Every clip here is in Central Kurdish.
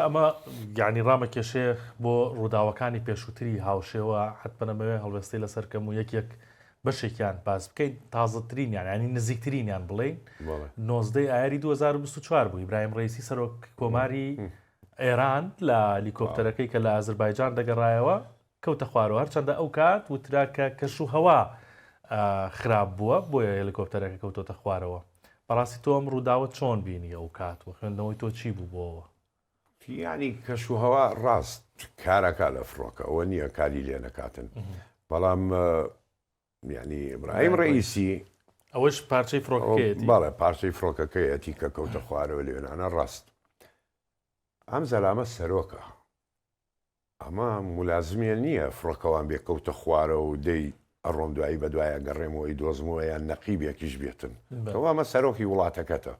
ئەمە یانی ڕامەکێشێ بۆ ڕووداوەکانی پێشووتری هاوشێوە، حەتمەن ئەمەوێ هەڵوێستەی لەسەر کەم و یەک یەک بەشێکیان باس بکەین، تازەترینیان یانی نزیکترینیان بڵێین 19 ئایاری 2024 بوو ئیبراهیم ڕەئیسی سەرۆک کۆماری ئێران لە هەلیکۆپتەرەکەی کە لە ئازربایجان دەگەڕایەوە کەوتە خوارەوە هەرچەندە ئەو کات وترا کە کەش و هەوا خراپ بووە بۆیە هەلیکۆپتەرەکە کەوتۆتە خوارەوە. بەڕاستی تۆ ئەم ڕووداوە چۆن بینی ئەو کات و خوێندنەوەی تۆ چی بوو بۆوە؟ یانی کەش و هەوا ڕاست کارەکا لە فڕۆکە ئەوە نییە کاری لێ نەکاتن بەڵام یانی ئیبراهیم ڕەئیسی ئەوەش پارچەی فڕۆکەکەیەتی بەڵێ پارچەی فڕۆکەکەیەتی کە کەوتە خوارەوە لێنانە ڕاست ئەم زەلامە سەرۆکە ئەمە مولازمیە نییە فڕۆکەوان بێ کەوتە خوارەوە و دەی ئەڕۆم دوایی بەدوایا گەڕێمەوە ئەیدۆزمەوە یان نەقیبێکیش بێتن تۆ ئەمە سەرۆکی وڵاتەکەتە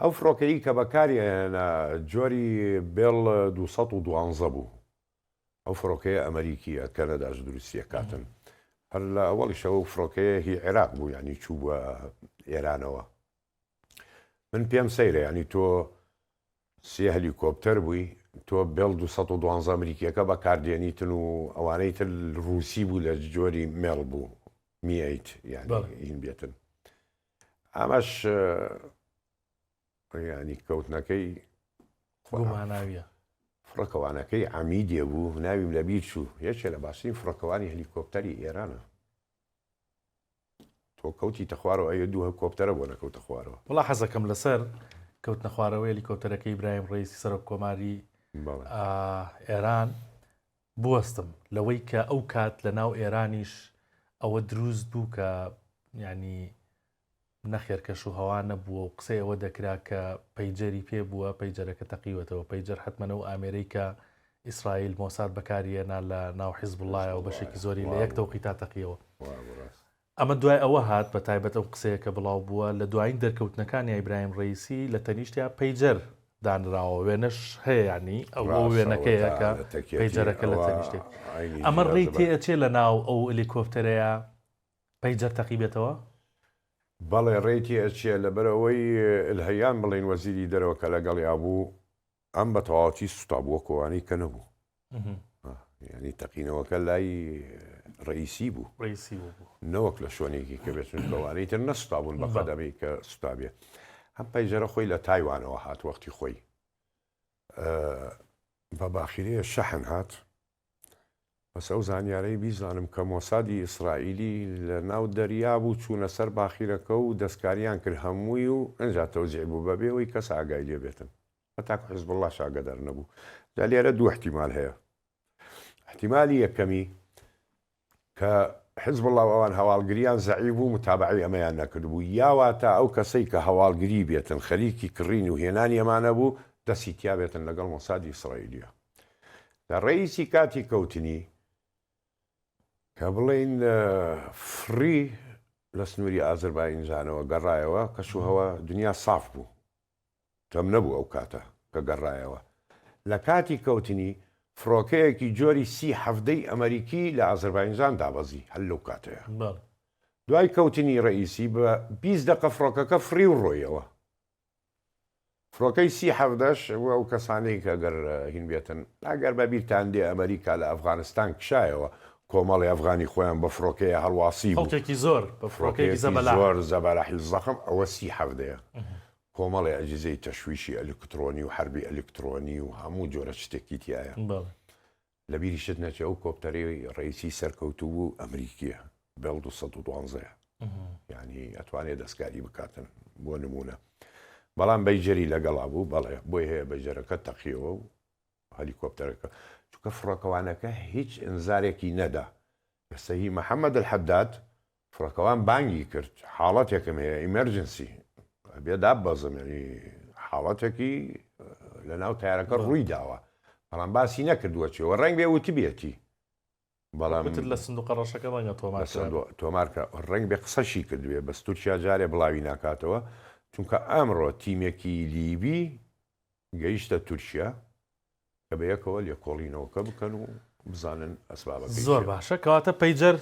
ئەو فڕۆکەیی کە بەکاری ئەهێنا جۆری بێڵ 212 بوو ئەو فڕۆکەیە ئەمریکیە کەنەداش دروستیەکاتن هەر لە ئەوەڵیشەوە ئەو فڕۆکەیە هی عێراق بوو یعنی چوو بووە ئێرانەوە من پێم سەیرە ینی تۆ سێ هەلیکۆپتەر بووی تۆ بێڵ 212 ئەمریکیەکە بەکاردێنیتن و ئەوانەی تر ڕوسی بوو لە جۆری مێڵ بوو میت یعنی هین بێتن ئەمەش ینی کەوتنەکەی گوماناویە فڕۆکەوانەکەی عەمیدێ بوو ناویم لەبیر چوو یەکێ لە باشترین فڕۆکەوانی هەلیکۆپتەری ئێرانە تۆ کەوتیتە خوارەوە ئەی دوو هەکۆپتەرە بۆ نەکەوتە خوارەوە؟ وەڵا حەزەکەم لەسەر کەوتنە خوارەوەی هەلیکۆپتەرەکەی ئیبراهیم ڕەئیسی سەرۆک کۆماری ئێران بوەستم لەوەی کە ئەو کات لە ناو ئێرانیش ئەوە دروست بوو کە ینی نەخێر کەش و هەوا نەبووە و قسەی ئەوە دەکرا کە پەیجەری پێ بووە پەیجەرەکە تەقیوەتەوە پەیجەر حتممە ئەو ئامێرەی کە ئیسرائیل مۆساد بەکاریێنا لە ناو حیزبوڵڵایەوە بەشێکی زۆری لە یەک تەوقیتا تەقیەوە. ئەمە دوای ئەوە هات بە تایبەت ئەو قسەیە کە بڵاو بووە لە دوایین دەرکەوتنەکانی ئیبراهیم ڕەئیسی لە تەنیشتیا پەیجەر دانراوە وێنەش هەیە یانی ئەو وێنەکەیە کە پەیجەرەکە لە تەنیشتێک ئەمە ڕێی تێ ئەچێ لە ناو ئەو هەلیکۆپتەرەیە پەیجەر تەقیبێتەوە؟ بەڵێ ڕێی تێ ئەچێ لەبەرئەوەی الهیان بڵێین وەزیری دەرەوە کە لەگەڵیا بوو ئەم بە تەواوەتی سوتا بوو وەکو ئەوانەی کە نەبوو یعنی تەقینەوەکە لای ڕئیسی بوو ڕئیسی بوو نەوەک لە شوێنێکی کە بێت چونکە ئەوانەی تر نەسوتا بوون بە قەدەمەی کە سوتا بێ ئەم پەیجەرە خۆی لە تایوانەوە هات وەختی خۆی بە باخیرەیە شەحن هات بەس ئەو زانیارەی بیزانم کە مۆسادی ئیسرائیلی لە ناو دەریا بوو چوونە سەر باخیرەکە و دەستکاریان کرد هەمووی و ئنجا تەوزیع بوو بەبێ ئەوەی کەس ئاگای لێ بێتن هەتاکو حزبوڵڵاش ئاگادار نەبوو جا لێرە دوو احتیمال هەیە احتیمالی یەکەمی کە حزبوڵڵا و ئەوان هەواڵگریان زەعیف بوو متابعەی ئەمەیان نەکردبوو یا واتە ئەو کەسەی کە هەواڵگری بێتن خەریکی کڕین و هێنانی ئەمانە بوو دەستی تیا بێتن لەگەڵ مۆسادی ئیسرائیلیە لە ڕەئیسی کاتی کەوتنی کە بڵێین فڕی لە سنووری ئازرباینجانەوە گەڕایەوە کەش و هەوا دنیا ساف بوو تەم نەبوو ئەو کاتە کە گەڕایەوە لە کاتی کەوتنی فڕۆکەیەکی جۆری سی حەڤدەی ئەمەریکی لە ئازرباینجان دابەزی هەر لەو کاتەیە دوای کەوتنی ڕەئیسی بە 20 دەقە فڕۆکەکە فڕی و ڕۆیەوە فڕۆکەی سی حەڤدەش و ئەو کەسانەی کە گەر هین بێتن ئەگەر بە بیرتان دێ ئەمریکا لە ئەفغانستان کشایەوە کۆمەڵی ئەفغانی خۆیان بە فڕۆکەیە هەڵواسی بوو خەڵکێکی زۆر بە فڕۆکەیەکی زەبەلاح زۆر زەبەلاحی زەخم ئەوە سی حەڤدەیە کۆمەڵی ئەجیزەی تەشویشی ئەلکترۆنی و حەربی ئەلکترۆنی و هەموو جۆرە شتێکی تایە لە بیریشت نەچێ ئەو کۆپتەرەی ڕەئیسی سەرکەوتوو بوو ئەمریکیە بێڵ 212 یە یعنی ئەتوانێ دەستکاری بکاتن بۆ نمونە بەڵام بەیجەری لەگەڵا بوو بەڵێ بۆی هەیە بەیجەرەکە تەقیەوە و هەلیکۆپتەرەکە چونکە فڕۆکەوانەکە هیچ ئینزارێکی نەدا ئێستا هی محەممەد الحەداد فڕۆکەوان بانگی کرد حاڵەتێکم هەیە emergency ئەبێ داببەزم یعنی حاڵەتێکی لە ناو تارەکە ڕووی داوە بەڵام باسی نەکردووە چیەوە ڕەنگ بێ وتبێتی بەڵام وتت لە سندوقە ڕەشەکە ڕەنگە تۆمار تۆمارکە ڕەنگ بێ قسەشی کردبێ بەس تورکیا جارێ بڵاوی ناکاتەوە چونکە ئەمڕۆ تیمێکی لیبی گەیشتە تورکیا کە بە یەکەوە لێکۆڵینەوەکە بکەن و بزانن ئەسبابەکەی زۆر چیە. باشە کەواتە پەیجەر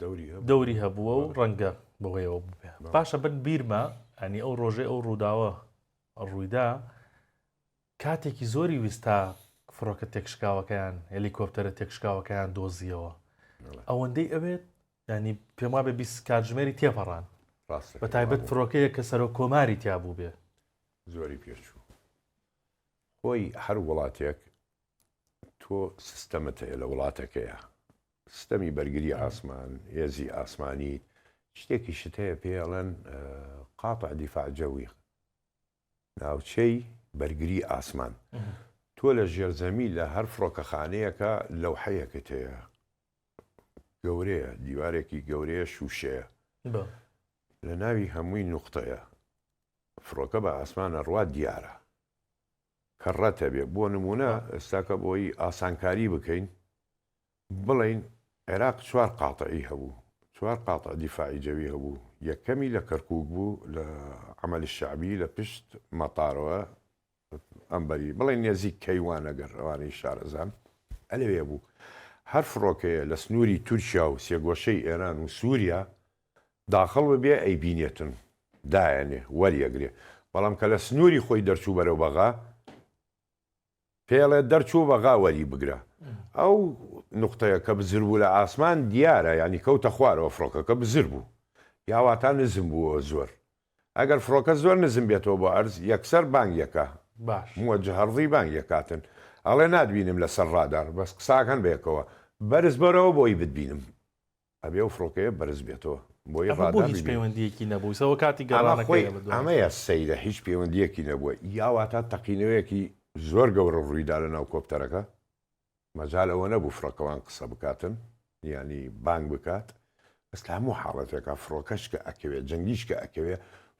دەوری هەبوو. دەوری هەبووە و ڕەنگە بەوەیەوە بووبێ باشە من بیرمە ئەنی ئەو ڕۆژەی ئەو ڕووداوە ڕوویدا. کاتێکی زۆری ویست تا فڕۆکە تێکشکاوەکەیان، هێلیکۆپتەرە تێکشکاوەکەیان دۆزییەوە. ئەوەندەی ئەوێت، یانی پێم وابێ 20 کاتژمێری تێپەڕان. بە تایبەت فڕۆکەیەک کە سەرۆک کۆماری تیا بووبێ. زۆری پێچوو. خۆی هەر وڵاتێک تۆ سیستەمت هەیە لە وڵاتەکەیە سیستەمی بەرگری ئاسمان هێزی ئاسمانی شتێکیشت هەیە پێ ئەڵێن قاطع دیفاع جەوی ناوچەی بەرگری ئاسمان. تۆ لە ژێرزەمی لە هەر فڕۆکەخانەیەکە لەوحەیەکت هەیە گەورەیە، دیوارێکی گەورەیە شووشەیە، لە ناوی هەمووی نوقتەیە، فڕۆکە بە ئاسمانە ڕوا دیارە کە ڕەتە بێ. بۆ نموونە ئێستاکە بۆی ئاسانکاری بکەین بڵێین عێراق چوار قاتعی هەبوو، چوار قاتع دیفاعی جەوی هەبوو، یەکەمی لە کەرکووک بوو لە عەمەل شەعبی لە پشت مەتارەوە ئەمبەری بڵێن نێزیک کەیوان ئەگەر ئەوانەی شارەزان ئەلەوێ بوو. هەر فڕۆکەیە لە سنووری تورکیا و سێگۆشەی ئێران و سووریا داخڵ ببێ ئەیبینێتن دایەنێ وەریەگرێ، بەڵام کە لە سنووری خۆی دەرچوو بەرەو بەغا پێڵێ دەرچوو بەغا وەری بگرە. ئەو نوقتەیە کە بزر بوو لە ئاسمان دیارە یانی کەوتە خوارەوە فڕۆکەکە بزر بوو یا واتا نزم بووەوە زۆر ئەگەر فڕۆکە زۆر نزم بێتەوە بۆ ئەرز یەکسەر بانگ یەکا باش. موەجە هەڕزی بانگ یەکاتن ئەڵێ ناتبینم لەسەر ڕادار بەس قساکەن بەیەکەوە بەرز بەرەوە بۆی بتبینم. ئەبێ ئەو فڕۆکەیە بەرز بێتەوە بۆی ئەمە بۆ ڕادار هیچ ببینێت. پەیوەندییەکی نەبوو سەوە کاتی ئەمە خۆی گەڕانەکەیە بە دوای. ئەمەیە سەیرە هیچ پەیوەندییەکی نەبووە یا واتا تەقینەوەیەکی زۆر گەورە ڕوویدا لە ناو کۆپتەرەکە مەجال ئەوە نەبوو فڕۆکەوان قسە بکاتن یانی بانگ بکات بەس لە هەموو حاڵەتێکا فڕۆکەش کە ئەکەوێ جەنگیش کە ئەکەوێ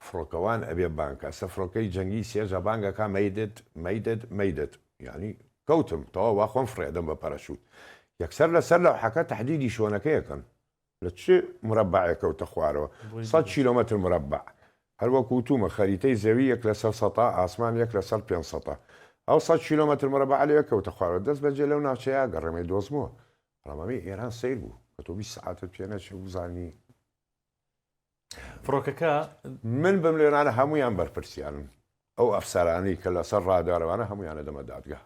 فڕۆکەوان ئەبێ بانگ کا ئێستا فڕۆکەی جەنگی سێجا بانگ ئەکا مەیدت مەیدت مەیدت یانی کەوتم تەواو وا خۆم فڕێدەم بە پەرەشوت یەکسەر لەسەر لەوحەکە تەحدیدی شۆنەکەی ئەکەن لە چ مرەبەعێک کەوتە خوارەوە سەد کیلۆمەتر مرەبەع هەر وەکو وتومە خەریتەی زەوی یەک لەسەر سەتا ئاسمان یەک لەسەر پێنج سەتا ئەو سەد کیلۆمەتر مرەبەعە لەوێ کەوتە خوارەوە دەست بەجێ لەو ناوچەیە گەڕێمەی دۆزمەوە بەڵام ئەمەی ئێران سەیر بوو کە تۆ 20 سەعاتت پێ نەچێ بزانی فڕۆکەکە. من بم لێرانە هەموویان بەرپرسیارن ئەو ئەفسەرانەی کە لەسەر ڕادارەوانە هەموویان ئەدەمە دادگا.